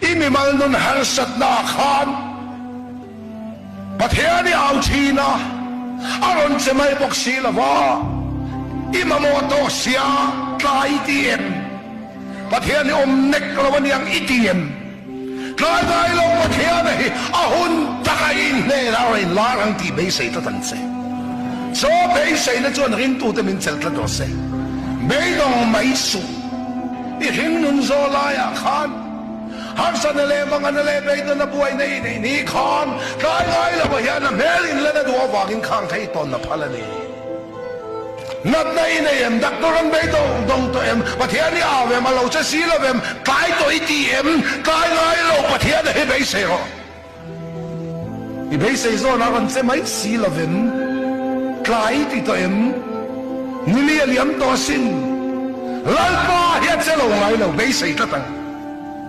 I mimal nun harsatna ah khan Pathian i au thin a, a rawn che mai bawk si lo va, i mamawh tawh sia tlai i ti em? Pathian hi awm nek lo a niang i ti em? Tlai ngai lo Pathian hi a hun taka i inhnen a rawn inlar ang tih beisei tlat ang che. Chaw beiseina chuan ringtute min chelh tlat rawh se. Beidawng mai suh. I hringnun zawh laiah khan harsatna leh mangana leh beidawnna buaina i neih ni khan tlai ngai lovah hian a hmel inlan a duh avangin khang kha i tawnna phal a ni. Natna i nei em? Doctor an bei dawng dawng tawh em? Pathian i au em? A lo che si lo em? Tlai tawh i ti em? Tlai ngai lo Pathian a hi beisei rawh. I beisei zawn a rawn che mai si lo vem? Tlai i ti tawh em? Nili a liam tawh asin. Lalpa hi a che lo ngai lo, beisei tlat ang.